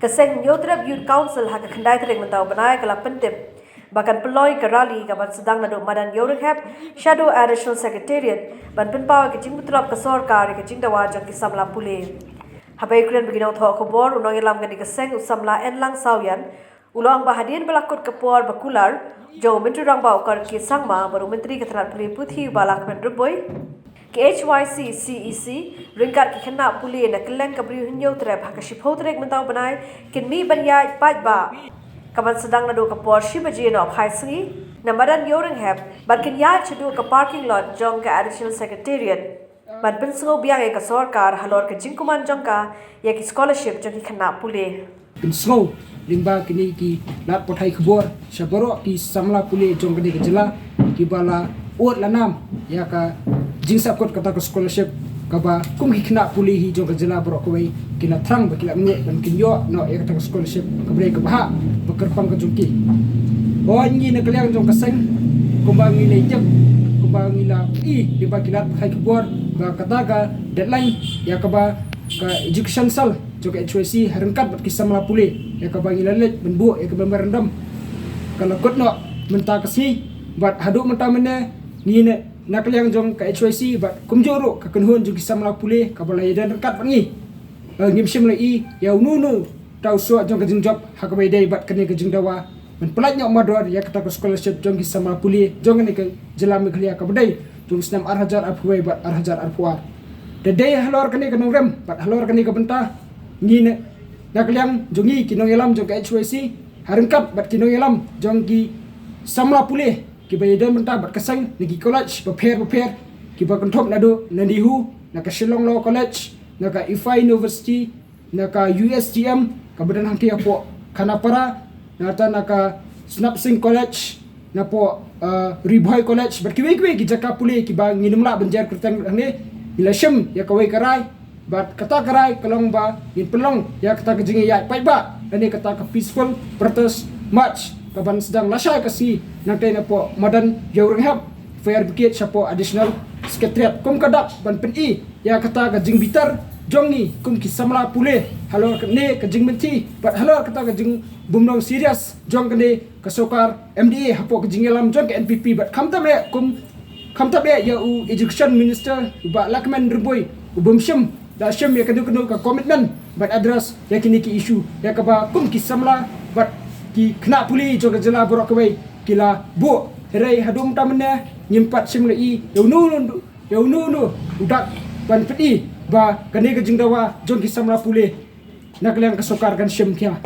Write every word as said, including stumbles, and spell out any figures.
Seng Hynñiewtrep Youth Council ha ka khyndai tarik mynta u bnai ka la pyntip ba kan pynlong ïa ka rally kaban sdang naduh Madan Ïewrynghep shaduh Additional Secretariat ban pynpaw ïa ka jingbutlop ka sorkar ïa ka jingdawa jong ki samla pule. Haba ïakren bad ki nongthoh khubor, u nongïalam kane ka seng, u samla Enlang Sawïan, u la ong ba hadien ba la kut ka por ba kular jong u Myntri Rangbah u Conrad K Sangma bad u Myntri ka tnad pule puthi u Bah Lahkmen Rymbui, ki H Y C C E C ryngkat ki khynnah pule na kylleng ka Bri u Hynñiewtrep ha ka shiphew tarik mynta u bnai kin mih ban ïaid paidbah kaban sdang naduh ka por shi baje noh phai sngi na Madan Ïewrynghep bad kin ïaid shaduh ka parking lot jong ka Additional Secretariat ban pynsngew biang ïa ka sorkar halor ka jingkmen jong ka ïa ki scholarship jong ki khynnah pule. Pynsngew lyngba kine ki lad pathai khubor sha baroh ki samla pule jong kane ka jylla kiba la ud la nam ïa ka jingsahkut kata ka scholarship, kaba kum ki khynnah pule hi jong ka jylla baroh kawei ki la thrang ba ki la ngeit ban kin ïoh noh ïa kata ka scholarship kaba dei kaba hap ba kyrpang ka jong ki. Hooid, ngi na ka liang jong ka seng, kumba ngi la ïathuh, kumba ngi la i lyngba ki lad pathai khubor, ba kata ka deadline ïa kaba ka Education Cell jong ka H Y C ha ryngkat bad ki samla pule ïa kaba ngi la leit ban buh ïa ka memorandum ka la kut noh mynta ka sngi. Bad haduh mynta mynne ngi na, na ka liang jong ka H Y C bad kumjuh ruh ka kynhun jong ki samla pule kaba la ïadon ryngkat bad ngi, eh, ngim shym la i ïa uno uno uta u soh jong ka jingjop ha kaba ïadei bad kane ka jingdawa ban pyllait noh mardor ïa kata ka scholarship jong ki samla pule jong kane ka jylla Meghalaya kaba dei jong u snem ar hajar arphew wei bad ar hajar arphew ar. Da dei halor kane ka nongrim bad halor kane ka bynta, ngi na, na ka liang jong ngi ki nongïalam jong ka H Y C ha ryngkat bad ki nongïalam jong ki samla pule kiba ïadon bynta bad ka seng na ki college bapher bapher kiba kynthup naduh na NEHU, na ka Shillong Law College, na ka IFAI University, na ka U S T M kaba don hangtei hapoh Khanapara, nangta na ka Snap Singh College, napoh, uh, Ri Bhoi College bad kiwei kiwei ki jaka pule kiba ngin ym lah ban jer kyrteng hangne. Ngi la shim ïa kawei ka rai bad kata ka rai ka long ba ngin pynlong ïa kata ka jingïaid paidbah lane kata ka peaceful protest march kaban sdang lashai ka sngi nangtei napoh Madan Ïewrynghep, fire brigade shapoh Additional Secretariat kum ka dak ban pyni ïa kata ka jingbitar jong ngi kum ki samla pule halor kane ka jingmynti bad halor kata ka jingbymdon serious jong kane ka sorkar M D A hapoh ka jingïalam jong ka N P P bad khamtam eh kum, khamtam eh ïa u Education Minister u Bah Lahkmen Rymbui u bym shym da shim ïa kano kano ka commitment ban address ïa kine ki issue ïa kaba kum ki samla bad ki khynnah pule jong ka jylla baroh kawei ki la buh. Hynrei haduh mynta mynne ngim pat shym la i ïa uno uno, ïa uno uno u dak ban pyni ba kane ka jingdawa jong ki samla pule na ka liang ka sorkar kan shim khia.